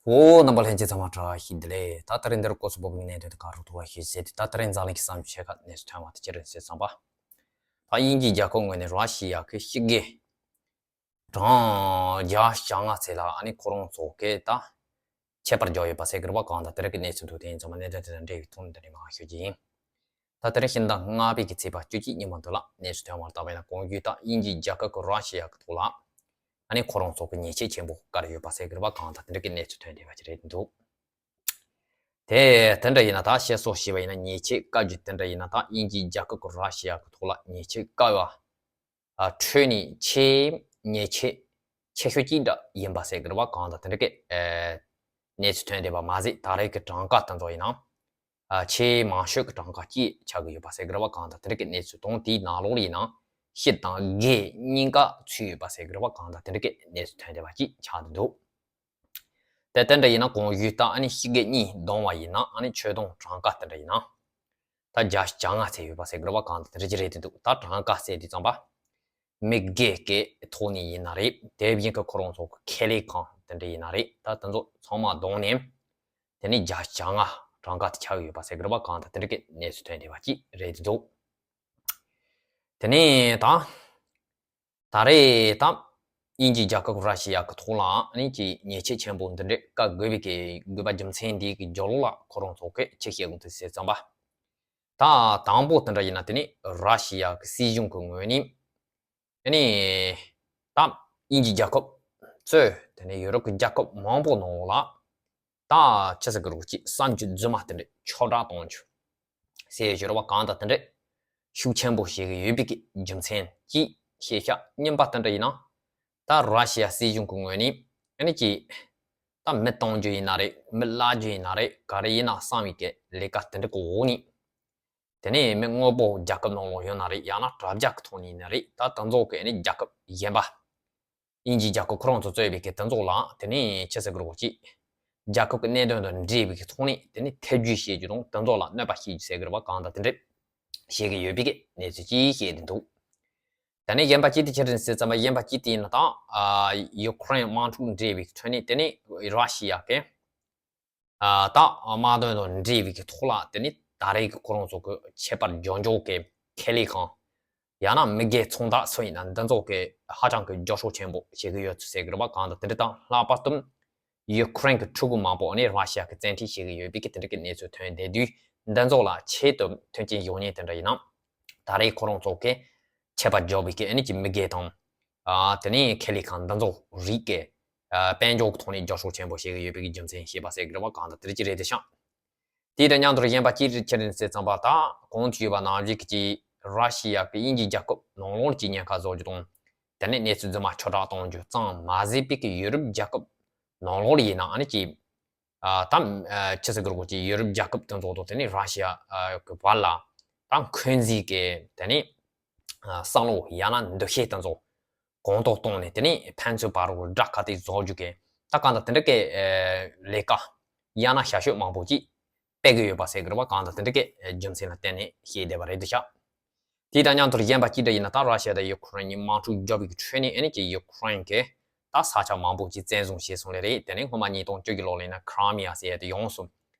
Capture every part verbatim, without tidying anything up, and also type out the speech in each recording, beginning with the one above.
བོད་རྣམ་པ་ལྷན་རྒྱས་ཚང་མ་བཀྲ་ཤིས་བདེ་ལེགས། ད་ད་རིང་འདིར་སྐོར་སུ་བབ་པའི་གནད་དོན་དེ་ག་རུ་ཐུག་པ་ཞིག་ཟེར་དུས། ད་ད་རིང་འཛམ་གླིང་གི་བསམ་འཆར་ཁག་གནས་ཚུལ་ཐོན་པ་དེ་ཅི་རེད་ཟེར་བསམ་པ། ད་དབྱིན་ཇིའི་རྒྱལ་ཁབ་ངོས་ནས་ར་ཤི་ཡ་གི་ཕྱི་རྒྱལ་གྲངས་བརྒྱ་ཞེ་ལྔ་ཙམ་ལ་ཨ་ནི་ཁོ་རང་ཚོ་གི་ད་ཁྱད་པར་འཇོག་ཡོད་པ་ཟེར་གི་རེད་པ། གང་ལྟར་དེ་རིང་གི་གནས་ཚུལ་འདུག་དེ་ཡིན་ཚང་མ་གནད་དོན་དེ་དང་འབྲེལ་བའི་ཐོག་ནས་འདི་ནས་མར་ཞུ་རྒྱུ་ཡིན། ད་དེ་རིང་ཕྱི་ཟླ་ལྔ་པའི་གི་ཚེས་པ་བཅུ་གཅིག་ཉིན་མོ་འདི་ལ་གནས་ཚུལ་ཐོན་པར་བལྟས་པ་ཡིན་ན། གོང་ཞུས་ལྟར་དབྱིན་ཇིའི་རྒྱལ་ཁབ་ཀྱིས་ར་ཤི་ཡ་གི་ཐོག་ལ་ཨ་ནི་ཁོ་རང་ཚོ་གི་ཉེས་ཆད་ཆེན་པོ་བཀལ་ཡོད་པ་ཟེར་གི་རེད་པ། གང་ལྟར་དེ་འདྲ་གི་གནས་ཚུལ་ཐོན་བསྡད་པ་ཅིག་རེད་འདུག་དེ་དེ་འདྲ་ཡིན་ན་ད་བཤད་སྲོལ་ཞིག་ཡོད་པ་ཡིན་ན། ཉེས་ཆད་བཀལ་རྒྱུ་དེ་འདྲ་ཡིན་ན། ད་དབྱིན་ཇིའི་རྒྱལ་ཁབ་ཀྱིས་ར་ཤི་ཡ་གི་ཐོག་ལ་ཉེས་ཆད་བཀལ་བ་ཨ་ཁྲོད་ནས་ཆེས་ཉེས་ཆད་ཆེ་ཤོས་གཅིག་འདྲ་ཡིན་པ་ཟེར་གི་རེད་པ། གང་ལྟར་དེ་འདྲ་གི་ཨ་གནས་ཚུལ་ཐོན་བསྡད་པ་མ་ཟད། ད་རེས་ཀྱི་གྲངས་ཀ་དེ་ཚོ་ཡིན་ན་ཨ་ཆེས་མང་ཤོས་ཀྱི་གྲངས་ཀ་གཅིག་ཆགས་ཀྱི་ཡོད་པ་ཟེར་གི་རེད་པ། གང་ལྟར་དེ་འདྲ་གི་གནས་ཚུལ་དང་། དེའི་ནང་ལོགས་ལ་ཡིན་ན་ཤི་དང་རྒས་གཉིས་ཀ་ཚུད་ཡོད་པ་ཟེར་གི་རེད་པ། གང་ལྟར་དེ་འདྲ་གི་གནས་ཚུལ་ཐོན་བསྡད་པ་གཅིག་ཆགས་བསྡད་འདུག་དེ་དེ་འདྲ་ཡིན་ན་གོང་ཞུས་ལྟར་ཨ་ནི་ཕྱི་རྒྱལ་གཉིས་བསྡོམས་པ་ཡིན་ན་ཨ་ནི་ཆོད་དོན་གྲངས་ཀ་དེ་འདྲ་ཡིན་ན་ད་བརྒྱ་ཞེ་ལྔ་ཙམ་ཡོད་པ་ཟེར་གི་རེད་པ། གང་ལྟར་དེ་འདྲ་ཅིག་རེད་བསྡད་འདུག་ད་གྲངས་ཀ་ཟེར་དུས་ཙམ་པ་མི་སྒེར་གྱི་ཐོག་ནས་ཡིན་ན་རེད། དེ་བཞིན་གྱི་ཁོ་རང་ཚོ་གི་ཁེ་ལས་ཁང་དེ་འདྲ་ཡིན་ན་རེད། ད་དེ་ཚོ་ཚང་མ་བསྡོམས་ནས་དེ་ནས་བརྒྱ་ཞེ་ལྔ་གྲངས་ཀ་དེ་ཆགས་ཀྱི་ཡོད་པ་ཟེར་གི་རེད་པ། གང་ལྟར་དེ་འདྲ་གི་གནས་ཚུལ་ཐོན་བསྡད་པ་ཅིག་རེད་བསྡད་འདུག་དེ་ནས་ད་ད་རེས་ད་དབྱིན་ཇིའི་རྒྱལ་ཁབ་ར་ཤི་ཡ་གི་ཐོག་ལ་ཨ་ནི་ཅིག་ཉེས་ཆད་ཆེན་པོ་འདི་འདྲ་བཀལ་དགོས་པའི་གི་དགོས་པ་རྒྱུ་མཚན་འདི་གི་རྒྱབ་ལོགས་ལ་ཁོ་རང་ཚོ་གིས་ཅི་བཤད་ཡོད་འདུག་ཟེར་ཙམ་པ། ད་དང་པོ་དེ་འདྲ་ཡིན་ན་དེ་ནི་ར་ཤི་ཡ་གི་སྲིད་གཞུང་གི་ངོས་ནས་ཨ་ནི་ད་དབྱིན་ཇིའི་རྒྱལ་ཁབ་གཙོས་དེ་ནས་ཡུ་རོབ་ཀྱི་རྒྱལ་ཁབ་མང་པོ་ནང་ལ་ད་ཆི་ཟེར་གི་རེད་ཅིག་གསར་འགྱུར་རྫུན་མ་དེ་འདྲ་ཁྱབ་བསྒྲགས་གཏོང་རྒྱུ་ཟེར་ཡོད་རེད་པ། གང་ལྟར་དེ་འདྲ་ཤུགས་ཆེན་པོ་བྱེད་ཀྱི་ཡོད་པའི་གི་རྒྱུ་མཚན་གཅིག་བཤད་ཤག་གཉིས་པ་དེ་འདྲ་ཡིན་ན་ད་ར་ཤི་ཡ་སྲིད་གཞུང་གི་ངོས་ནས་ཨ་ནི་ཅིག་ད་མི་གཏོང་རྒྱུ་ཡིན་ན་རེད། མི་བརླག་རྒྱུ་ཡིན་ན་རེད། ག་རེ་ཡིན་ན་བསམ་པའི་གི་ལས་ཀ་དེ་འདྲ་གི་འོག་ནས། དེ་ནས་མི་དངོས་པོ་རྒྱལ་ཁབ་ནང་ལོགས་ཡོད་ན་རེད། ཡང་ན་དྲ་རྒྱ་གི་ཐོག་ནས་ཡིན་ན་རེད། ད་དེ་ཚོ་གི་ཨ་ནི་རྒྱལ་ཁབ་གཞན་པ་དབྱིན་ཇིའི་རྒྱལ་ཁབ་ཁོ་རང་ཚོ་གཙོས་པའི་གི་དེ་ཚོ་ལ་དེ་ནས་ཆི་ཟེར་གི་རེད་ཅིག་རྒྱལ་ཁབ་ཀྱི་གནད་དོན་དང་འབྲེལ་བའི་གི་ཐོག་ནས་དེ་ནས་ཐེ་ཇུས་བྱེད་རྒྱུ་དང་དེ་ཚོ་ལ་གནོད་པ་བྱེད་རྒྱུ་ཟེར་གི་རེད་པ། གང་ལྟར་དེ་འདྲ་བྱེད་ཀྱི་ཡོད་པའི་གི་གནས་ཚུལ་ཅིག་བཤད་དེ་འདུག་དེ་ནས་གཞན་པ་གཅིག་དེ་ཅི་རེད་ཟེར་ཙམ་པ། གཞན་པ་གཅིག་དེ་ཡིན་ན་ད་ཨ་ཡུ་ཁུ་རེན་དམག་འཁྲུག་འབྲེལ་བའི་ཁྲོད་ནས་དེ་ནས་ར་ཤི་ཡ་གི་ཨ་ད་དམག་དོན་དང་འབྲེལ་བའི་གི་ཐོག་ལ་དེ་ནས་ད་རེས་ཀྱི་ཁོ་རང་ཚོ་གི་ཁྱད་པར་འཇོག་འཇོག་གི་ཁེ་ལས་ཁང་ཡང་ན་མི་སྒེར་ཚོང་རྟགས་སུ་ཡིན་ན་འདི་ཚོ་གི་ཧ་ཅང་གི་རྒྱབ་སྐྱོར་ཆེན་པོ་བྱེད་ཀྱི་ཡོད་ཚུལ་ཟེར་གི་རེད་པ། གང་ལྟར་དེ་འདྲ་དང་ལྷག་པར་དུ་ཡུ་ཁུ་རེན་གྱི་ཕྲུ་གུ་མང་པོ་ནི་ར་ཤི་ཡ་གི་བཙན་ཁྲིད་བྱེད་ཀྱི་ཡོད་པའི་གི་དེ་འདྲ་གི་གནས་ཚུལ་ཐོན་བསྡད་དུས། འདི་ཚོ་ལ་ཆེད་དུ་མཐུན་རྐྱེན་ཡོང་མཁན་དེ་འདྲ་ཡིན་ན་ད་རེས་ཁོ་རང་ཚོ་གི་ཁྱད་པར་འཇོག་པའི་གི་ཨ་ནི་ཅིག་མི་སྒེར་དང་ཨ་དེ་ནས་ཁེ་ལས་ཁང་འདི་ཚོ་རིགས་ཀྱི་ཨ་དཔལ་འབྱོར་གྱི་ཐོག་ནས་རྒྱབ་སྐྱོར་ཆེན་པོ་བྱེད་ཀྱི་ཡོད་པའི་གི་རྒྱུ་མཚན་བཤད་པ་ཟེར་གི་རེད་པ། གང་ལྟར་དེ་འདྲ་ཅིག་རེད་དེ་ཤག་དེ་དང་མཉམ་དུ་གཞན་པ་གཅིག་རེད་ཅི་རེད་ཟེར་ཙམ་པ། ད་གོང་དུ་ཞུས་པ་ནང་བཞིན་གྱི་ར་ཤི་ཡ་གི་དབྱིན་ཇིའི་རྒྱལ་ཁབ་ནང་ལོགས་ཀྱི་ཉེན་ཁ་བཟོ་རྒྱུ་དང་། དེ་ནས་གནས་ཚུལ་རྫུན་མ་ཁྱབ་བསྒྲགས་གཏོང་རྒྱུ་ཙམ་མ་ཟད་པའི་གི་ཡུ་རོབ་རྒྱལ་ཁབ་ནང་ལོགས་ལ་ཡིན་ན་ཨ་ནི་ཅིག་ཨ་ད་ཨ་ཆི་ཟེར་གི་རེད་གོ་ཅིག་ཡུ་རོབ་རྒྱལ་ཁབ་དེ་ཚོ་དང་དེ་ནས་ར་ཤི་ཡ་ཨ་གི་བར་ལ་ད་འཁོན་འཛིན་གྱི་དེ་ནས་ཨ་བསམ་བློ་ཡང་ན་འདུ་ཤེས་དེ་ཚོ་གོང་མཐོར་བཏང་ནས་དེ་ནས་ཕན་ཚུན་བར་དུ་དགྲ་ཁ་གཏད་བཟོ་རྒྱུ་གི་ད་གང་ལྟར་དེ་འདྲ་གི་ཨ་ལས་ཀ་ཡང་ན་བྱ་སྤྱོད་མང་པོ་ཅིག་སྤེལ་གི་ཡོད་པ་ཟེར་གི་རེད་པ། གང་ལྟར་དེ་འདྲ་གི་རྒྱུ་མཚན་ལ་བརྟེན་ནས་བཤད་བསྡད་པ་རེད་འདུག་ཤག་དེ་དང་མཉམ་དུ་གཞན་པ་གཅིག་འདྲ་ཡིན་ན། ད་ར་ཤི་ཡ་དང་ཡུ་ཁུ་རེན་གཉིས་དམག་འཁྲུག་བརྒྱབ་པའི་ཁྲོད་ནས་ཨ་ནི་ཅིག་ཡུ་ཁུ་རེན་གྱིས་ད་ས་ཆ་མང་པོ་ཅིག་བཙན་བཟུང་བྱས་སོང་ལེ་རེད། དེ་ནས་སྔོན་མ་ཉིས་སྟོང་བཅུ་གི་ལོ་ལ་ཡིན་ན་ཁི་རི་མི་ཡ་ཟེར་ཡ་དེ་ཡོངས་སུ་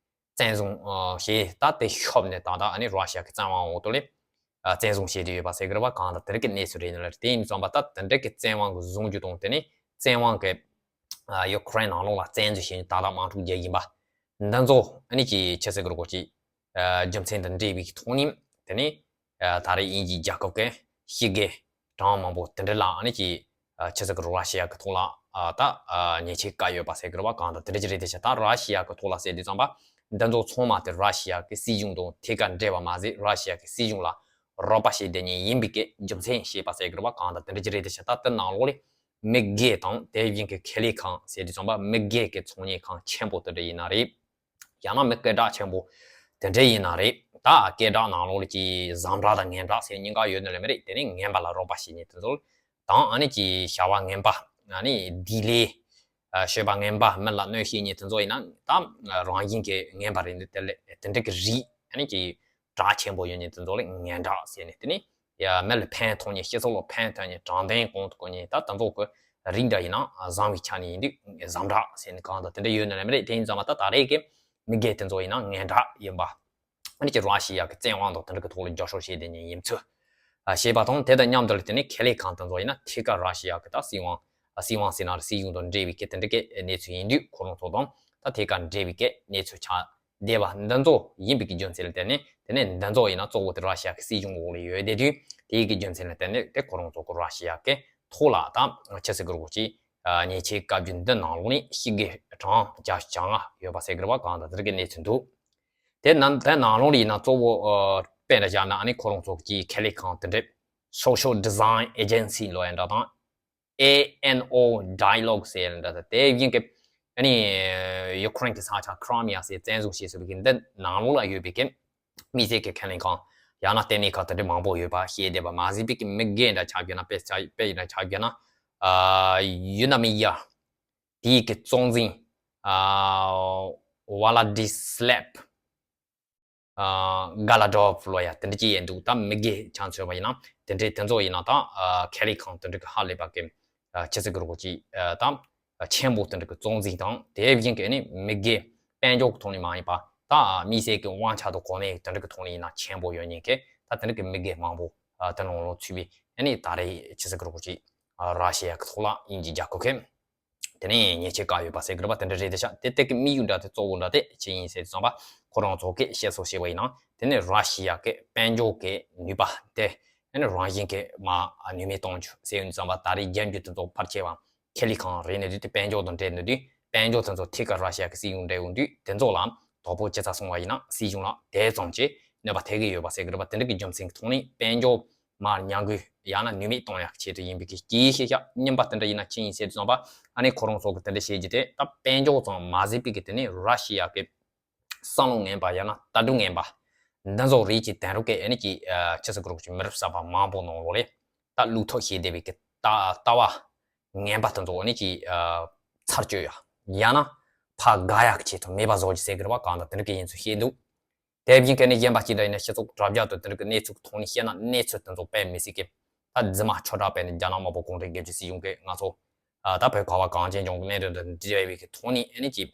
བཙན་བཟུང་ཨ་བྱས། ད་དེ་ཤོར་ནས་ད་ལྟ་ཨ་ནི་ར་ཤི་ཡ་གི་བཙན་དབང་འོག་ཏུ་ལ་ཨ་བཙན་བཟུང་བྱས་ཏེ་ཡོད་པ་ཟེར་གི་རེད་པ། གང་ལྟར་དེ་རིགས་ཀྱི་གནས་ཚུལ་རེད་ནི་ལ་རེད། དེ་ཡིན་ཙམ་པ་ད་དེ་འདྲ་གི་བཙན་དབང་གི་བཟུང་རྒྱུ་དང་དེ་ནས་བཙན་དབང་གི་ཨ་ཡུ་ཁུ་རེན་ནང་ལོགས་ལ་བཙན་འཛུལ་བྱས་ནས་ད་ལྟ་དམག་འཁྲུག་རྒྱག་བཞིན་པ་འདི་ཚོ་ཨ་ནི་ཅིག་ཆི་ཟེར་གི་རེད་གོ་ཅིག་ཨ་རྒྱུ་མཚན་དང་འབྲེལ་བའི་ཐོག་ནས་དེ་ནས་ཨ་ད་རེས་དབྱིན་ཇིའི་རྒྱལ་ཁབ་ཀྱི་ཕྱི་རྒྱལ་གྲངས་མང་པོ་དེ་འདྲ་ལ་ཨ་ནི་ཅིག་ཨ་ཆི་ཟེར་གི་རེད། ར་ཤི་ཡ་གི་ཐོག་ལ་ཨ་ད་ཨ་ཉེས་ཆད་བཀལ་ཡོད་པ་ཟེར་གི་རེད་པ། གང་ལྟར་དེ་འདྲ་ཅིག་རེད་དེ་ཤག་ད་ར་ཤི་ཡ་གི་ཐོག་ལ་ཟེར་དུས་ཙམ་པ་འདི་ཚོ་ཚང་མ་དེ་ར་ཤི་ཡ་གི་སྲིད་གཞུང་དང་ཐད་ཀར་འབྲེལ་བ་མ་ཟད་ར་ཤི་ཡ་གི་སྲིད་གཞུང་ལ་རོགས་པ་བྱེད་བསྡད་མཁན་ཡིན་པའི་གི་རྒྱུ་མཚན་བཤད་པ་ཟེར་གི་རེད་པ། གང་ལྟར་དེ་འདྲ་ཅིག་རེད་དེ་ཤག་ད་དེ་ནང་ལོགས་ལ་མི་སྒེར་དང་དེ་བཞིན་གྱི་ཁེ་ལས་ཁང་ཟེར་དུས་ཙམ་པ་མི་སྒེར་གྱི་ཚོང་གཉེར་ཁང་ཆེན་པོ་དེ་འདྲ་ཡིན་ན་རེད། ཡང་ན་མི་སྐད་གྲགས་ཆེན་པོ་དེ་འདྲ་ཡིན་ན་རེད། ད་སྐད་གྲགས་ནང་ལོགས་ལ་ཅིག་བཟང་གྲགས་དང་ངན་གྲགས་ཟེར་གཉིས་ཀ་ཡོད་ནི་ལས་མི་རེད། དེ་ནས་ངན་པ་ལ་རོགས་པ་བྱེད་མཁན་དེ་ཚོ་དང་ཨ་ནི་ཅིག་བྱ་བ་ངན་པ་ཨ་ནི་སྡིག་ལས་ཨ་སྤྱོད་པ་ངན་པ་མི་ལ་གནོད་བྱེད་མཁན་དེ་ཚོ་ཡིན་ན་ད་རང་བཞིན་གྱི་ངན་པ་རེད། འདི་དེ་ལས་དེ་འདྲ་གི་རིགས་ཨ་ནི་ཅིག་གྲགས་ཆེན་པོ་ཡོད་མཁན་དེ་ཚོ་ལ་ངན་གྲགས་ཟེར་ནས། དེ་ནས་ཡ་མི་ལ་ཕན་ཐོགས་མཁན་སྤྱི་ཚོགས་ལ་ཕན་ཐོགས་མཁན་དྲང་བདེན་གོང་དུ་བཀུར་མཁན་ད་དེ་ཚོ་གི་ རིགས་འདྲ་ཡིན་ན་བཟང་བའི་ཆ་ནས་ཡིན་དུས་ཟམ་དྲག་ཟེར་ནས་གང་དང་དེ་འདྲ་ཡོད་ནི་རེད་མ་རེད། དེ་ཡིན་ཙང་མ་ད་ད་རེས་ཀྱི་མི་སྒེར་དེ་ཚོ་ཡིན་ན་ངན་དྲག་ཡིན་པ། ཨ་ནི་ཅི་ར་ཤི་ཡ་གི་བཙན་དབང་དང་དེ་འདྲ་གི་ཐོག་ལ་རྒྱབ་སྐྱོར་བྱས་བསྡད་མཁན་ཡིན་ཚུལ་ཨ་བཤད་པ་དང་། དེ་དང་མཉམ་དུ་ལ་དེ་ནས་ཁེ་ལས་ཁང་དེ་ཚོ་ཡིན་ན་ཐད་ཀར་ར་ཤི་ཡ་གི་ད་སྲིད་དབང་ཨ་སྲིད་དབང་ཟེར་ན་ར་སྲིད་གཞུང་དང་འབྲེལ་བའི་གི་དེ་འདྲ་གི་གནས་ཚུལ་ཡིན་དུས་ཁོ་རང་ཚོ་དང་ད་ཐད་ཀར་འབྲེལ་བའི་གི་གནས་ཚུལ་ཆགས་བསྡད་པ་འདི་ཚོ་ཡིན་པའི་གི་རྒྱུ་མཚན་ལ་བརྟེན་ནས། དེ་ནས་འདི་ཚོ་ཡིན་ན་གཙོ་བོ་དེ་ར་ཤི་ཡ་གི་སྲིད་གཞུང་འོག་ལ་ཡོད་བསྡད་དུས་དེའི་གི་རྒྱུ་མཚན་ལ་བརྟེན་ནས་དེ་ཁོ་རང་ཚོ་གི་ར་ཤི་ཡ་གི་ཐོག་ལ་ད་ཆི་ཟེར་གི་རེད་གོ་ཅི་ཉེས་ཆད་བཀའ་བཀྱོན་འདི་ནང་ལོགས་ནས་ཞི་རྒོལ་གྲངས་བརྒྱ་བཅོ་ལྔ་ཡོད་པ་ཟེར་གི་རེད་པ། གང་དང་དེ་འདྲ་གི་གནས་ཚུལ་འདུག་དེ་ནང་དེ་ནང་ལོགས་ལ་ཡིན་ན་གཙོ་བོ་ཨ་དཔེ་འདྲ་བཞག་ན་ཨ་ནི་ཁོ་རང་ཚོ་གི་ཁེ་ལས་ཁང་དེ་འདྲ་Social Design Agency ལོ་ཡ་འདྲ་དང་། A N O Dialogue ཟེར་ཡ་འདྲ་དང་། དེ་བཞིན་གི་ཨ་ནི་ཡུ་ཁུ་རེན་གི་ས་ཆ་Crimea ཟེར་བཙན་བཟུང་བྱས་ཟེར་བའི་གི་འདི་ནང་ལོགས་ལ་ཡོད་པའི་གི་མི་སེར་གི་ཁེ་ལས་ཁང་ཡང་ན་ལྟེ་གནས་ཁང་དེ་འདྲ་མང་པོ་ཡོད་པ་ཤེས་བསྡད་པ་མ་ཟད་པའི་གི་མི་སྒེར་འདྲ་ཆ་བཞག་ན་དཔེ་ཆ་དཔེ་འདྲ་ཆ་བཞག་ན་ཨ་ཡུ་ན་མི་ཡ་དེའི་གི་གཙོ་འཛིན་ཨ་Vladislav ཨ་Galadov ལོ་ཡ་དེ་འདྲ་ཅིག་ཡིན་འདུག་ད་མི་སྒེར་ཆ་མཚོན་པ་ཡིན་ན་དེ་འདྲའི་དེ་ཚོ་ཡིན་ན་ད་ཨ་ཁེ་ལས་ཁང་དེ་འདྲ་གི་ཧ་ལས་པ་གི་ཨ་ཆི་ཟེར་གི་རེད་གོ་ཅི་ཨ་ད་ཨ་ཆེན་པོ་དེ་འདྲ་གི་གཙོ་འཛིན་དང་། དེ་བཞིན་གི་ཨ་ནི་མི་སྒེར་དཔལ་འབྱོར་གི་ཐོག་ནས་མ་ཡིན་པ་ད་ཨ་མི་སེར་གི་དབང་ཆ་དང་གོ་གནས་དེ་འདྲ་གི་ཐོག་ནས་ཡིན་ན་ཆེན་པོ་ཡོད་མཁན་གི་ད་དེ་འདྲ་གི་མི་སྒེར་མང་པོ་ཨ་དེ་ནང་ལོགས་ཚུད་པའི་ཨ་ནི་ད་རེས་ཆི་ཟེར་གི་རེད་གོ་ཅི་ཨ་ར་ཤི་ཡ་གི་ཐོག་ལ་དབྱིན་ཇི་རྒྱལ་ཁབ་གི་དེ་ནས་ཉེས་ཆད་བཀག་ཡོད་པ་ཟེར་གི་རེད་པ། དེ་འདྲ་རེད་དེ་ཤག་དེ་དེ་གི་དམིགས་ཡུལ་འདྲ་དེ་གཙོ་བོ་འདྲ་དེ་ཅི་ཡིན་ཟེར་དུས་ཙམ་པ་ཁོ་རང་ཚོ་གི་བཤད་སྲོལ་བཤད་པ་ཡིན་ན་དེ་ནས་ར་ཤི་ཡ་གི་དཔལ་འབྱོར་གི་ནུས་པ་དེ་དེ་ནས་རང་བཞིན་གི་མ་ནུས་མེད་གཏོང་རྒྱུ་ཟེར་ཡོང་དུས་ཙམ་པ་ད་རེས་རྒྱལ་འགྱུར་དེ་ཚོ་ཕལ་ཆེ་བ་ཁེ་ལས་ཁང་རེད་ནས་དུས་དེ་དཔལ་འབྱོར་དང་འབྲེལ་ནས་དུས་དཔལ་འབྱོར་དེ་ཚོ་ཐད་ཀར་ར་ཤི་ཡ་གི་སྲིད་གཞུང་འབྲེལ་ཡོང་དུས་དེ་ཚོ་ལ་དོ་ཕོག་ཅི་ཙམ་སོང་བ་ཡིན་ན་སྲིད་གཞུང་ལ་དེ་ཙམ་གྱི་གནོད་པ་ཐེབས་ཀྱི་ཡོད་པ་ཟེར་གི་རེད་པ། དེ་འདྲ་གི་རྒྱུ་མཚན་གི་ཐོག་ནས་དཔལ་འབྱོར་མར་ཉམས་རྒུད་ཡང་ན་ནུས་མེད་གཏོང་ཡག་ཆེད་དུ་ཡིན་པའི་གི་སྐྱེས་ཤེས་བྱ་རྙིང་པ་དེ་འདྲ་ཡིན་ན་ཅི་ཡིན་ཟེར་དུས་ཙམ་པ་ཨ་ནི་ཁོ་རང་ཚོ་གི་དེ་འདྲ་བྱེད་རྒྱུ་དེ་ད་དཔལ་འབྱོར་ཙམ་མ་ཟད་པའི་གི་དེ་ནི་ར་ཤི་ཡ་གི་བསམ་བློ་ངན་པ་ཡང་ན་ལྟ་གྲུབ་ངན་པ་འདི་ཚོ་རིགས་ཀྱི་དེང་རབས་ཀྱི་ཨ་ནི་ཀྱི་ཆི་ཟེར་གི་རེད་གོ་ཅི་མི་རབས་གསར་པ་མང་པོ་ནང་ལོགས་ལ་ད་བླུག་ཐབས་བྱེད་བསྡད་པའི་གི་ལྟ་ལྟ་བ་ངན་པ་དེ་ཚོ་ཨ་ནི་ཀྱི་ཨ་ཚར་གཅོད་ཡ་ཡང་ན་ཕར་འགག་ཡག་གི་ཆེད་དུ་མེད་པ་བཟོ་རྒྱུ་ཟེར་གི་རེད་པ། གང་ལྟར་དེ་འདྲ་གི་ཡིན་ཚུལ་བཤད་འདུག་དེ་བཞིན་གྱི་ནི་གཞན་པ་ཅིག་འདྲ་ཡིན་ན་སྤྱི་ཚོགས་དྲ་རྒྱ་དང་དེ་འདྲ་གི་གནས་ཚུལ་གི་ཐོག་ནས་བཤད་ན་གནས་ཚུལ་དེ་ཚོ་དཔེ་མི་སྲིད་ཀི། ད་རྫུན་མ་ཆོ་དྲག་དཔེ་ནི་རྒྱ་ནག་དམར་པོ་གུང་ཁྲན་སྒེར་གཅོད་སྲིད་གཞུང་གིས་ང་ཚོ་ཨ་ད་བོད་ཁ་བ་གངས་ཅན་ལྗོངས་ཀྱི་གནད་དོན་དང་འབྲེལ་བའི་གི་ཐོག་ནས་ཨ་ནི་ཅིག་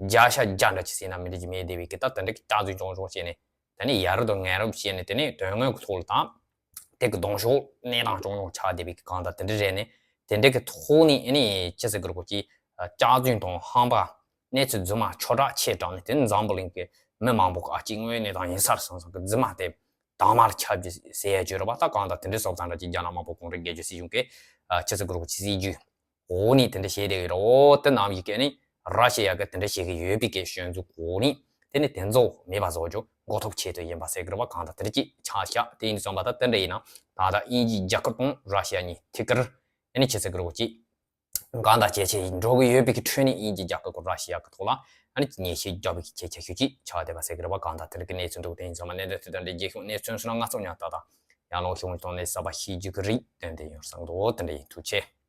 བརྒྱ་ཆ་བརྒྱ་འདྲ་ཅིག་ཟེར་ན་མི་འགྲིག་གི་མེད་བསྡད་པའི་གི་ད་དེ་འདྲ་གི་སྐྱག་རྫུན་རྐྱང་རྐྱང་བཤད་ནས་དེ་ནས་ཡ་རབས་དང་ངན་རབས་བཤད་ནས་དེ་ནས་དོན་དངོས་གི་ཐོག་ལ་ད་དེ་གི་གདོང་ཤོག་གནས་སྟངས་རྐྱང་རྐྱང་ཆགས་བསྡད་པའི་གི་གང་ལྟར་དེ་འདྲ་རེད་ནས་དེ་འདྲ་གི་ཐོག་ནས་ཨ་ནི་ཅི་ཟེར་གི་རེད་གོ་ཅི་སྐྱག་རྫུན་དང་ཧམ་པ། གནས་ཚུལ་རྫུན་མ་ཆོ་དྲག་ཆེ་དྲགས་ནས་དེ་འཛམ་བུ་གླིང་གི་མི་མང་པོ་གི་ཨ་ཅིག་དངོས་གནས་དང་ཡིན་ས་རེད་བསམ་བསམ་གི་རྫུན་མ་དེ་དྭངས་མར་ཁྱབ་རྒྱུ་ཟེར་ཡ་བརྗོད་རེད་པ། ད་གང་ལྟར་དེ་འདྲའི་སོགས་ཙང་འདྲ་ཅིག་རྒྱ་ནག་དམར་པོ་གུང་ཁྲན་སྒེར་གཅོད་སྲིད་གཞུང་གིས་ཨ་ཆི་ཟེར་གི་རེད་གོ་ཅི་སྲིད་ཇུས་འོག་ནས་དེ་འདྲ་བྱས་བསྡད་ཡོད་རེད། འོ་དེ་ནམ་ཞིག་གི་ནི་ར་ཤི་ཡ་གི་དེ་འདྲ་བྱེད་གི་ཡོད་པའི་གི་སྐྱོན་འཛུགས་འོག་ནས་དེ་ནི་དེ་ཚོ་མེད་པ་བཟོ་རྒྱུ་འགོག་ཐབས་ཆེད་དུ་ཡིན་པ་ཟེར་གི་རེད་པ། གང་ལྟར་དེ་འདྲ་ཅིག་ཆགས་ཤག་དེ་ཡིན་དུས་ཙམ་པ་ད་དེ་འདྲ་ཡིན་ན་ད་ལྟ་དབྱིན་ཇིའི་རྒྱལ་ཁབ་དང་ར་ཤི་ཡ་གཉིས་ཐད་ཀར་ཨ་ནི་ཆི་ཟེར་གི་རེད་གོ་ཅི། གང་དང་ཇེ་ཆེ་ཡིན་འགྲོ་གི་ཡོད་པའི་གི་ཁྲོད་ནས་དབྱིན་ཇི་རྒྱལ་ཁབ་ཀྱི་ར་ཤི་ཡ་གི་ཐོག་ལ་ཨ་ནི་ཉེས་ཆད་རྒྱག་པའི་གི་སྐད་ཆ་ཤུགས་ཅིག་ཆགས་བསྡད་པ་ཟེར་གི་རེད་པ། གང་དང་དེ་རིགས་ཀྱི་གནས་ཚུལ་འདུག་དེ་ཡིན་ཙང་མ་གནད་དོན་དེ་དང་འབྲེལ་རྒྱལ་ཤོག་གནས་ཚུལ་སོང་ན་ང་ཚོ་ཉག་ཏག་ཏག་ཡང་ལོག་ཤོག་གཏོང་ནས་གསར་པ་ཤེས་རྒྱུ་གི་རིགས་དོན་དེ་ཡོང་བསམ་འདུག་དེ་འདྲ་ཡིན། ཐུགས་རྗེ་ཆེ།